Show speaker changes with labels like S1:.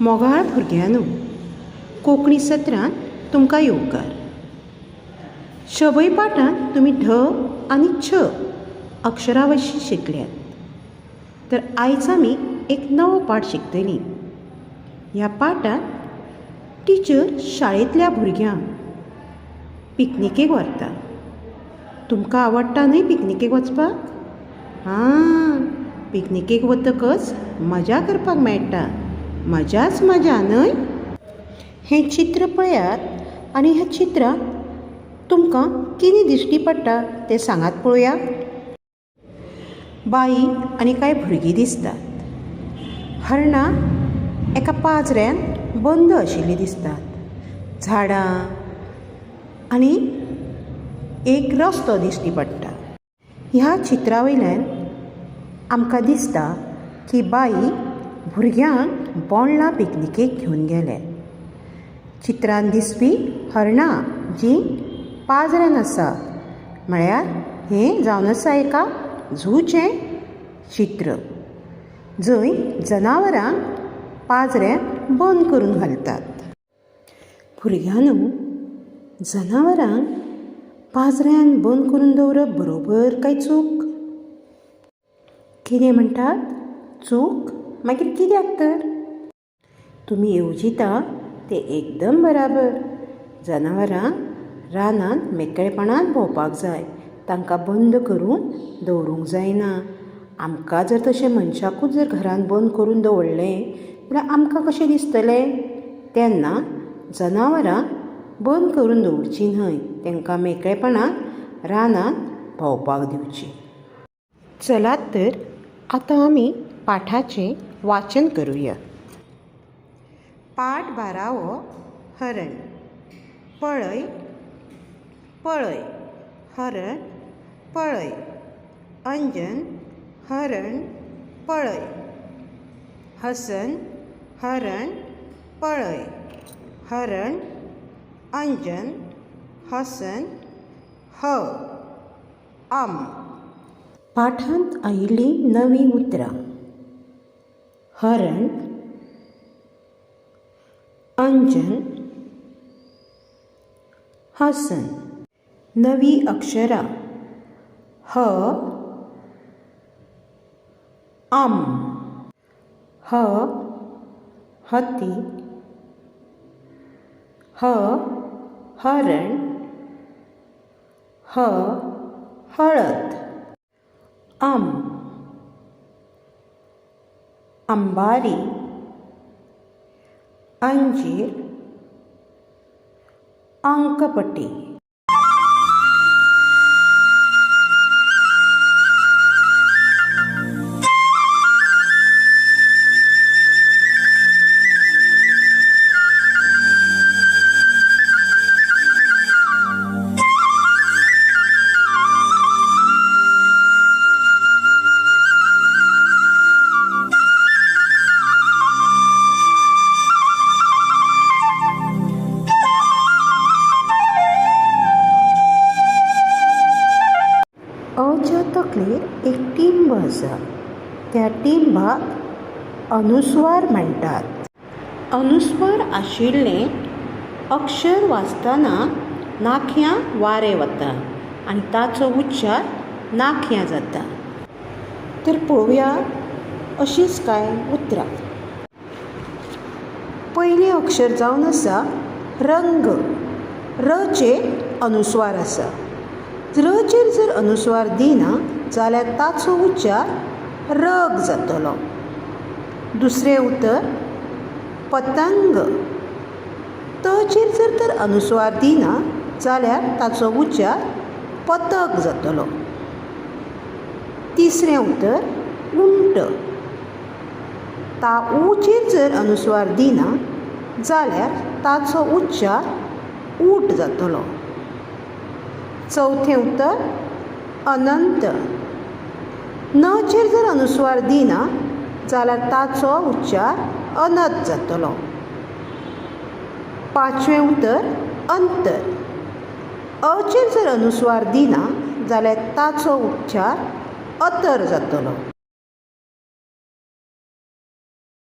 S1: मोगाळ भुरग्यांनो, कोंकणी सत्रांत तुमकां येवकार. शबै पाठांत तुमी ढ आनी छ अक्षरां विशीं शिकल्यात. तर आयज आमी एक नवो पाठ शिकतलीं. ह्या पाठांत टिचर शाळेंतल्या भुरग्यांक पिकनिकेक व्हरता. तुमकां आवडटा न्हय पिकनिकेक वचपाक? आं, पिकनिकेक वतकच मजा करपाक मेळटा. मजाच मजा न्हय? हें चित्र पळयात आनी ह्या चित्रांत तुमकां कितें दिश्टी पडटा तें सांगात पळोवया. बाई आनी कांय भुरगीं दिसतात. हरणां एका पाजऱ्यांत बंद आशिल्लीं दिसतात. झाडां आनी एक रस्तो दिश्टी पडटा. ह्या चित्रा वयल्यान आमकां दिसता की बाई भुरग्यांक बोंडला पिकनिकेक घेवन गेल्या. चित्रांत दिसपी हरणां जीं पाजऱ्यांत आसा म्हळ्यार हें जावन आसा एका झूचें चित्र, जंय जनावरांक पाजऱ्यांत बंद करून घालतात. भुरग्यांनो, जनावरांक पाजऱ्यांत बंद करून दवरप बरोबर काय चूक? कितें म्हणटात? चूक? मागीर कित्याक तर? तुमी येवजिता तें एकदम बराबर. जनावरांक रानांत मेकळेपणान भोंवपाक जाय. तांकां बंद करून दवरूंक जायना. आमकां जर तशें मनशाकूच जर घरांत बंद करून दवरलें जाल्यार आमकां कशें दिसतलें? तेन्ना जनावरां बंद करून दवरचीं न्हय. तांकां मेकळेपणान रानांत भोंवपाक दिवचीं. चलात तर आतां आमी पाठाचें वाचन करुया. पाठ बारावो हरण. पळय पळय हरण पळय. अंजन हरण पळय. हसन हरण पळय. हरण अंजन हसन ह अम. पाठांत आयिल्लीं नवीं उतरां. हरण, अंजन, हसन. नवीं अक्षरां. ह, अम. ह, हती. ह, हरण. ह, हळद. अम, अंबारी, अंजीर, अंकपटी. अच्या तकलेर एक टिंब आसा. त्या टिंबाक अनुस्वार म्हणटात. अनुस्वार आशिल्लें अक्षर वाचतना नाखयां वारें वता आनी ताचो उच्चार नाखयां जाता. तर पळोवया अशींच कांय उतरां. पयलें अक्षर जावन आसा रंग. रचेर अनुस्वार आसा. रचेर जर अनुस्वार दिना जाल्यार ताचो उच्चार रग जातलो. दुसरें उतर पतंग. तचेर जर तर अनुस्वार दिना जाल्यार ताचो उच्चार पतक जातलो. तिसरें उतर उंट. ता ऊचेर जर अनुस्वार दिना जाल्यार ताचो उच्चार ऊट जातलो. चवथें उतर अनंत. नचेर जर अनुस्वार दिना जाल्यार ताचो उच्चार अनत जातलो. पांचवें उतर अंतर. अचेर जर अनुस्वार दिना जाल्यार ताचो उच्चार अतर जातलो.